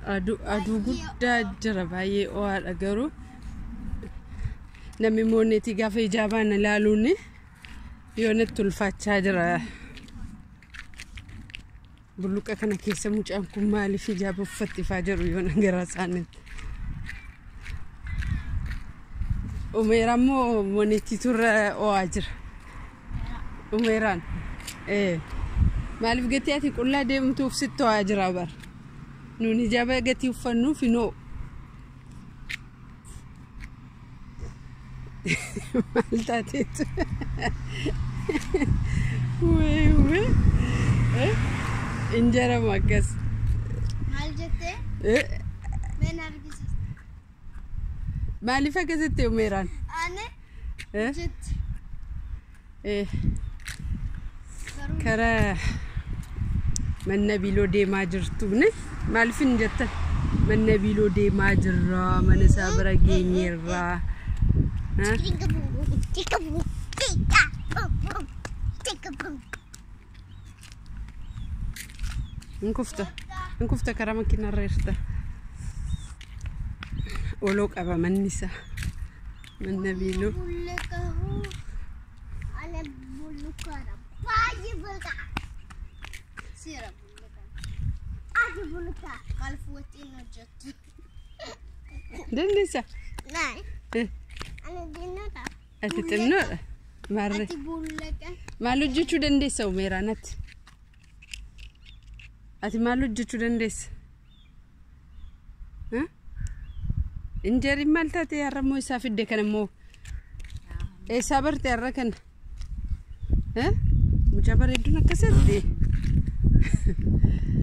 Aduu guddaa jira, baay'ee ho'aadha. Garuu namni moonetii gaafa ijaabaan ilaaluun yoo natti ulfaachaa jira. Bulluqa kana keessa mucaan kun maaliif ijaaba uffatti ifaa jiru yoo na gara isaaniitti. Umeeraan immoo moonetiitu irra ho'aa jira. Umeeraan. Maaliif gatii ati qullaa deemtuuf sitti ho'aa jira bara. Nuun ijaaba gatii uffannuuf hin ho'u. Maal taateetu? Wee wee. Hin jedhamu akkas. Maal jettee? Mee na argisiisi. Maaliif akkasitti Umeeraan? Ani jetti. Garuu Karaa manna biiloo deemaa jirtu ne maaliif hin jettan? Manna biiloo deemaa jirra, mana isaa bira geenyeerra. Hin kufta, hin kufta, karaa makiinarra jirta. Oloo qaba manni isaa. Manna biiloo. Bulluqa ana bulluqaadha. Baay'ee bulluqa. Seera bulluqa. Ati bulluqa. Maaliif wixin hojjettu? Dandeessa? Naay. Ani xinnoodha. Ati xinnoodha. Maarree. Ati bulluqa. Maal hojjechuu dandeessa Umeeraan ati? Ati maal hojjechuu dandeessa? Injeeriin maal taate har'a immoo isaa fidde kana immoo? Eessaa barte har'a kana? Mucaa bareedduun akkasitti.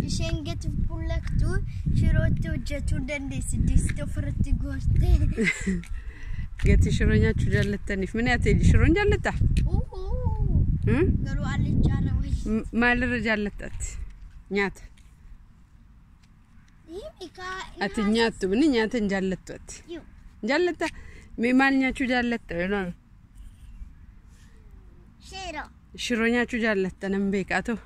Isheen gati bullaqtu shirootti hojjechuu dandeessi. Distii ofirratti gootee. Gatii shiroo nyaachuu jaallattaniif. Mini ati shiroon jaallatta? Uhuu. Garuu allichaarra wayii. Maalirra jaallatta ati? Nyaata. Ati nyaattu mini nyaata hin jaallattu ati? Jaallatta? Mee maal nyaachuu jaallatta? Yoonaan? Shiroo. Shiroo nyaachuu jaallatta nan beeka atoo.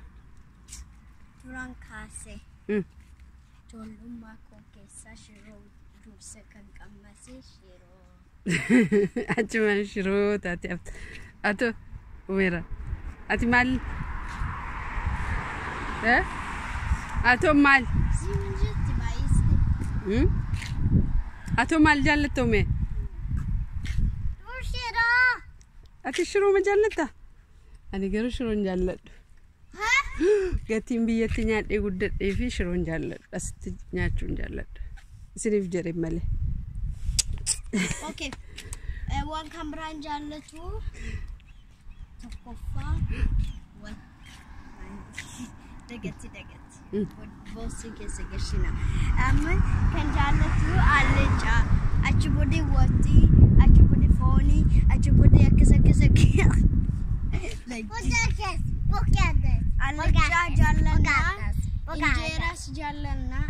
Duraan kaasee ijoollummaa koo keessa shiroo dursa kan qammase shiroo. Achumaan shiroo taate hafte. Atoo Umeera. Ati maal? Atoo maal? Siin jetti baay'iste. Atoo maal jaallatta Umee? Dur shiroo. Ati shiroo ma jaallatta? Ani garuu shiroo hin jaalladhu. Gatiin biyyatti nyaadhee guddadhee fi shiroo hin jaalladhu. Asitti nyaachuu hin jaalladhu. Isiniif jedhe malee. Okay. Waan kan biraan jaallatu tokkoffaa waan dagatti dagatti. Boosii keessa gashina. Amma kan jaallatu allichaa, achi booddee waxii, achi booddee foonii, achi booddee akkas akkas akkas. Allichaa jaallannaa, injeeraas jaallannaa,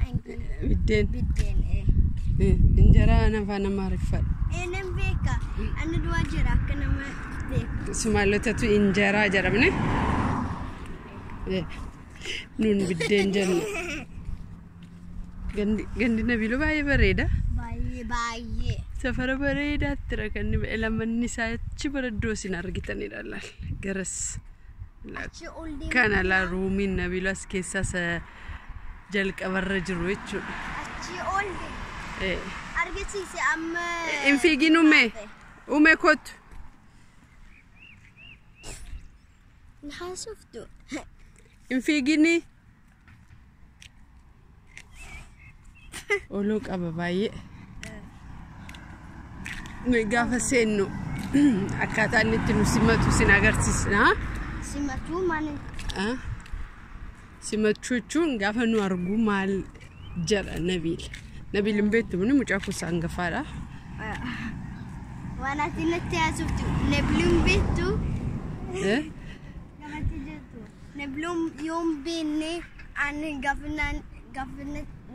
Biddeen. Biddeen. Injeraa afaan Amaariffaadha. Nan beeka. Ani du'aa jira akka nama beeku. Sumaalotatu injeraa jedhamne. Nuun biddeen jenna. Gandi Nabiiloo baay'ee bareeda. Baay'ee baay'ee. Safara bareedaatti jira kan inni lamanni isaa achi bara iddoo isin argitanidha laal. Garas. Achi ol deemu. Kana laa ruumiin Nabiiloo as keessaa isa jalqabarra jiru jechuudha. Achi ol deemu. Argisiise amma. Hin fiigin Umee. Umee kottu. Hin haasoftu. Hin fiigini. Oluu qaba baay'ee. Nuyi gaafa seennu akkaataa inni itti nu simatu sin agarsiisna. Simatuu mana. Simachuu jechuun gaafa nu argu maal jedha Nabiil. Nabiil hin beektu mini mucaa kuusaa hangafaadha. Waan ati natti haasoftu Nabiluun beektu. Namatti jettu. Nabiluun yoon beekne ani gaafa gaafa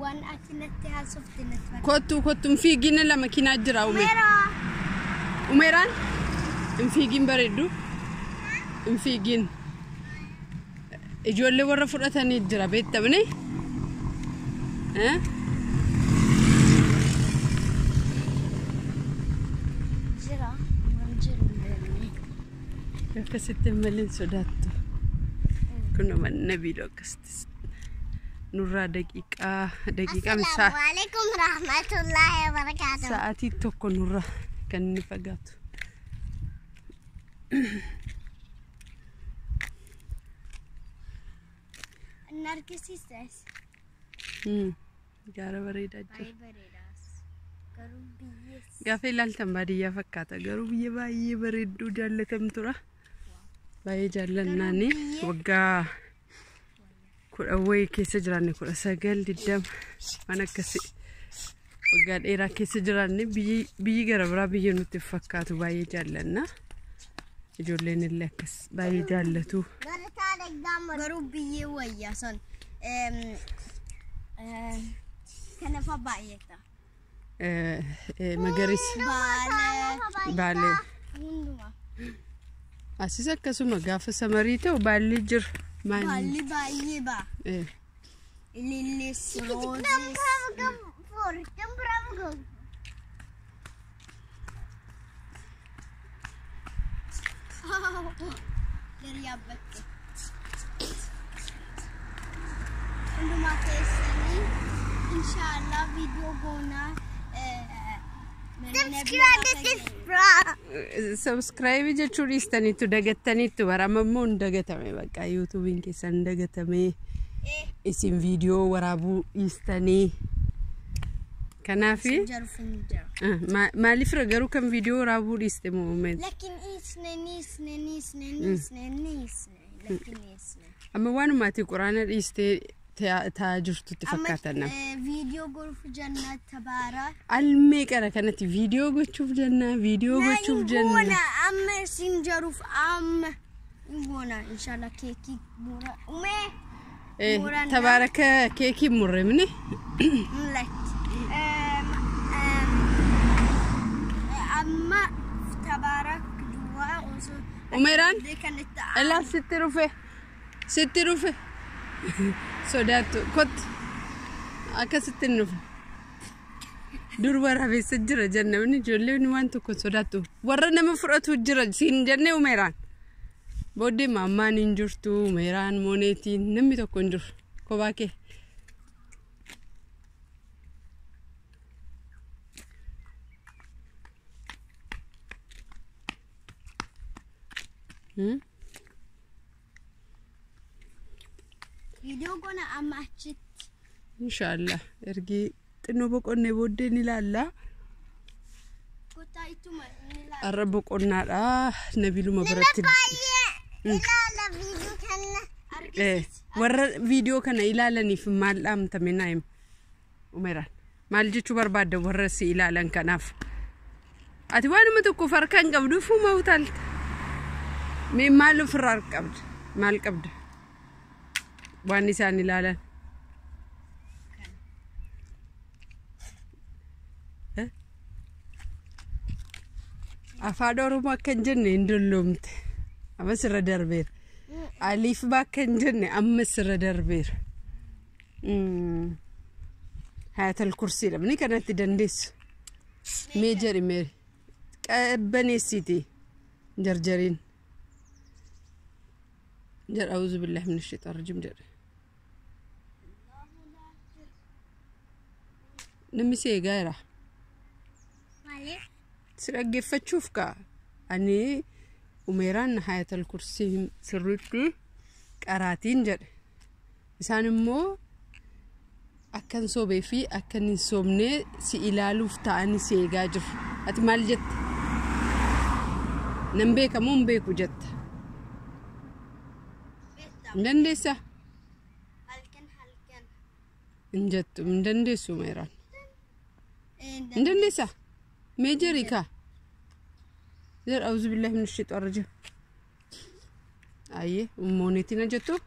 waan ati natti haasofte natti fakkaata. Kottu kottu, hin fiigin, lama kinaa jira Umee. Umeeraa. Umeeraan hin fiigin bareeddu. Hin fiigin. Ijoollee warra fudhatanii jira beektamne. jiru hin beekne. Akkasitti malee hin sodaattu. Kun mana biidoo akkasitti nurraa daqiiqaa misaa Assalamualaikum warahmatullahi wabarakatuh. sa'aatii tokko nurraa kan inni fagaatu. Inni argisiisas. Gaara bareedaa jira. Baay'ee bareedaas. Garuu biyyees. Gaafa ilaaltan baadiyyaa fakkaata, garuu biyya baay'ee bareedduu jaallatamtudha. Baay'ee jaallannaani waggaa 10 wayii keessa jiraanne, 19, 20 waan akkasii waggaa dheeraa keessa jiraanne, biyyi gara biraa biyya nutti fakkaatu, baay'ee jaallanna. Ijoolleen illee akkas baay'ee jaallatu. Garuu biyyee wayyaa sun kana fa baay'ata. Magariisa. Baala. Baalee. Hundumaa. Asis akkasuma gaafa samarii ta'u baalli jira. Maali? Baalli baay'ee ba'a. Ilillis, roozis. Gari yaabbatte. Hundumaa keessanii inshaallah viidiyoo goonaa. Subscribe jechuu dhiistaniittu, dagattaniittu bara amma immoo hin dagatame, bakka YouTube'n keessan hin dagatame, isin viidiyoo waraabuu dhiistanii kanaafi Jaruuf hin jira. Maaliif garuu kan viidiyoo waraabuu dhiiste moo? Lakin dhiisne, dhiisne, dhiisne, dhiisne, dhiisne, lakin dhiisne. Amma waanuma ati quraana dhiistee taa'aa jirtutti fakkaata nama. Viidiyoo gochuuf jenna tabaara. Almee qara kanatti viidiyoo gochuuf jenna, viidiyoo gochuuf jenna. Goona amma isin jaruuf amma hin goona inshallah, keekii mura umee. Murannaa. Tabaaraka, keekii murreemne. Mul'atti. Amma tabaarak duwwaa osoo. Umeeraan? Kanatti Ilaa, sitti dhufe, sitti dhufe, sodaattu kottu, akkasitti hin dhufe. Dur waraabessa jira jenna, namni ijoolleen waan tokko sodaattu warra nama fudhatu jira siin jenne. Umeeraan booddee maammaan hin jirtu, Umeeraan, mooneetiin, namni tokko hin jiru, kophaa kee. Viidiyoo goona amma achitti. Inshaallah ergi xinnoo boqonnee booddee ni ilaalla. Kottaa ittuma ni ilaalla. Har'a boqonnaadha. Nabiiluma biratti. Ilaala viidiyoo kana. Warra viidiyoo kana ilaalaniif maal dhaamtame naa hima? Umeeraan maal jechuu barbaadda warra si ilaalan kanaaf? Ati waanuma tokkoof harka hin qabdu, fuuma utaalta. Mee maal ofirraa qabda? Maal qabda? Waan isaan ilaalan. Eh? Afaan Oromoo akka hin jenne hin dulloomte. Ammas irra darbeera. Aliif bakka hin jenne ammas irra darbeera. Hayatal kursiidha. Ni kanatti dandeessu. Mee jedhi, mee qabbaneessiti jarjariin. Jedha, auzu billahi min shaitaan rajim jedha. Namni si eegaa jira. Maaliif? Si dhaggeeffachuuf ka'a. Ani Umeeraan hayatal kursii sirriitti qaraatiin jedhe. Isaan immoo akka hin soobee fi akka hin soobne si ilaaluuf ta'anii si eegaa jiru. Ati maal jetta? Nan beeka moo hin beeku jetta? Hin dandeessaa? Halkan halkan. Hin jettu, hin dandeessu Umeeraan. Hin dandeessaa? Mee jedhi kaa. Jedha, auzu billahi min shaitaan rajim. Ayyee, mooneetiin jettu?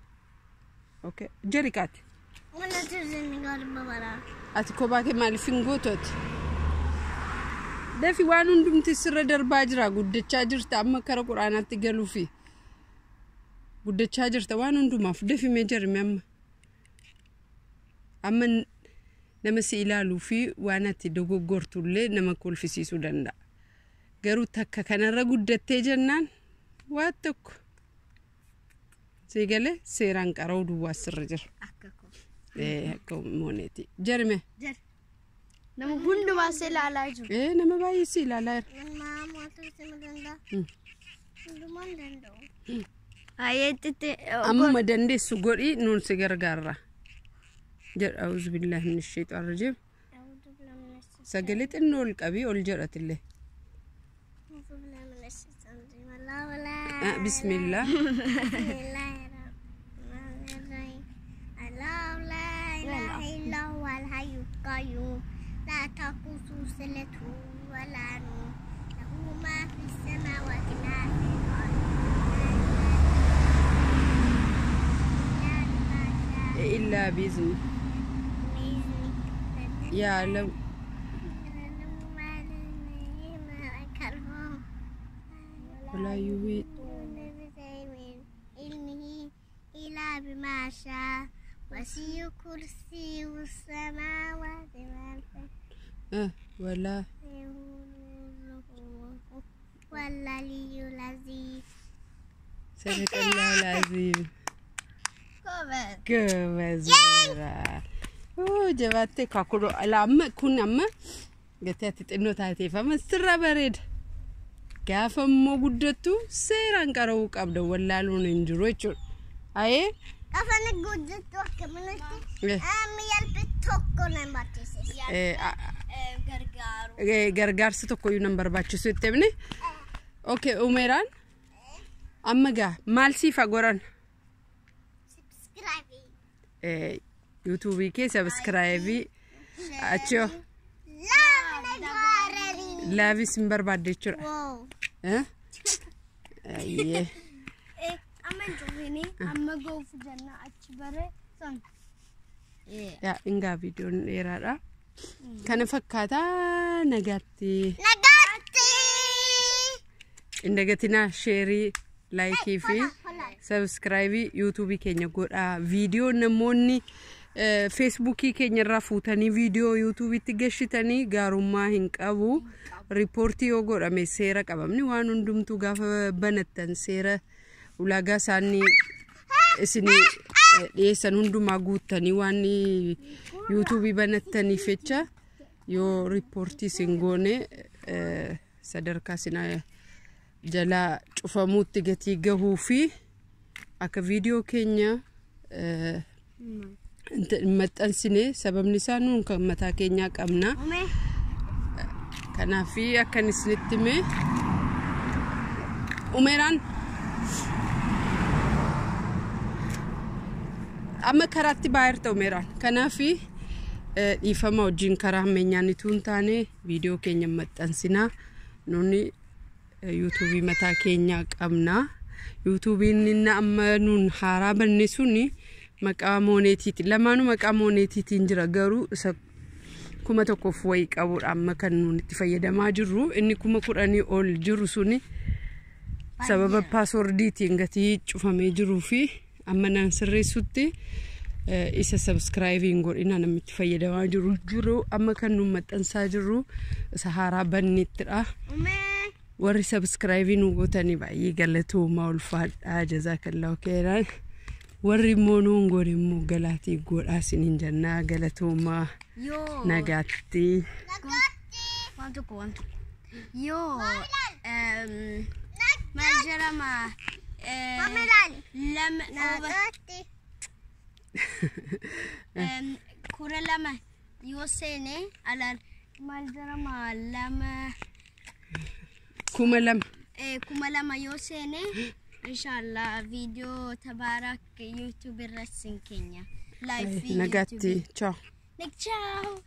Okay. Jedhi kaati. Mana turizimii garba bara. Ati kophaa kee maaliif hin gootu ati? Dafi, waan hundumti sirra darbaa jira, guddachaa jirta, amma kara quraanaatti galuufi guddachaa jirta, waan hundumaaf dafi, mee jarime amma. Amma nama si ilaaluu fi waan ati dogoggortullee nama kolfisiisuu danda'a. Garuu takka kanarra guddattee jennaan waa tokko sii galee seeraan qara'uu duwwaa sirra jira. Akka koo. Akka mooneeti. Jarme. Jara. Nama hundumaa si ilaalaa jiru. Nama baay'ee si ilaalaa jira. Nama mootummaa ni danda'a. Hundumaa hin danda'u. Ayyeetti. Ammuma dandeessu godhi nuun si gargaarra. Jedha auzu billaahi min shayxaan rajiim. Sagalee xinnoo ol qabii ol jedhatillee. Bismillah. لا تأخذه سنة ولا نوم له ما في السماوات ما في الأرض إلا بإذنه يعلم ولا يحيط علمه إلا بما شاء وسع كرسيه السماوات والأرض ولا هو العلي العظيم. صدق الله العظيم. Goobaz. Goobaz. Jabaattee kaakudoo ala amma kun amma gatii ati xinnoo taateef amma sirra bareeda. Gaafa immoo guddattu seeraan qara'uu qabda wallaaluun hin jiru jechuudha. Ayee. Gaafa guddattu akkaminatti amma yalbi tokko nan barsiise. Gargaaru. Gargaarsa tokkoyyuu nan barbaachisu itti himne. Okay, Umeeraan amma gaa maal siif goran? Subscribe. Yuutuubii kee sabskraayibii achoo Laafina gaarari. laavis hin barbaadde jechuudha. Wow. Ayyee. Amma hin cufini amma goofu jenna achi bare san. Yaa ingaa viidiyoon dheeraadha. Kana fakkaataa nagaatti. Nagaatti. Hin dagatinaa sheerii, laayikii fi sabskraayibii yuutuubii keenya godhaa. Viidiyoo namoonni feesbuukii keenya irraa fuutanii viidiyoo yuutuubiitti gashitanii gaarummaa hin qabu. Riippoortii yoo godhame seera qabamni waan hundumtuu gaafa banattan seera ulaagaa isaanii isinii dhiyeessan hundumaa guuttanii waan yuutuubii banattaniif jecha yoo riippoortii isin goone sadarkaa isin jalaa cufamuutti gatii gahuu fi akka viidiyoo keenya hin maxxansine sababni isaa nuun kan mataa keenyaa qabna. Kanaaf akkan isinitti hime Umeeraan amma karaatti baay'ee Umeeraan. Kanaaf dhiifama wajjin karaa hammeenyaan utuu hin taane viidiyoo keenya maxxansinaa. Nuuni yuutuubii mataa keenyaa qabna. Yuutuubiin inni amma nuun haaraa banne suni maqaa mooneetiiti. Lamaanuu maqaa mooneetiitiin jira garuu isa 1000 wayii qabudha amma kan nuun itti fayyadamaa jirru. Inni 10,000 ol jiru suni sababa paaswordiitiin gatii cufamee jiruu fi amma naan sirreessutti isa sabskraayibiin godhina namni itti fayyadamaa jiru amma kan nuun maxxansaa jirru isa haaraa banneettidha. Warri sabskraayibii nu gootanii baay'ee galatoomaa ulfaadhaa jazaakallaahu khairan. Warri immoo nuun goone immoo galaatii godhaa isiniin jennaa galatoomaa nagaatti. Waan tokko waan tokko. Yoo maal jedhama lama Nagaatti. 12 yoo seene alaal maal jedhama lama 2000. 2000 yoo seene inshallah viidiyoo tabaarak yuutuub irratti sin keenya. Live Nagaatti. Ciao. Ciao.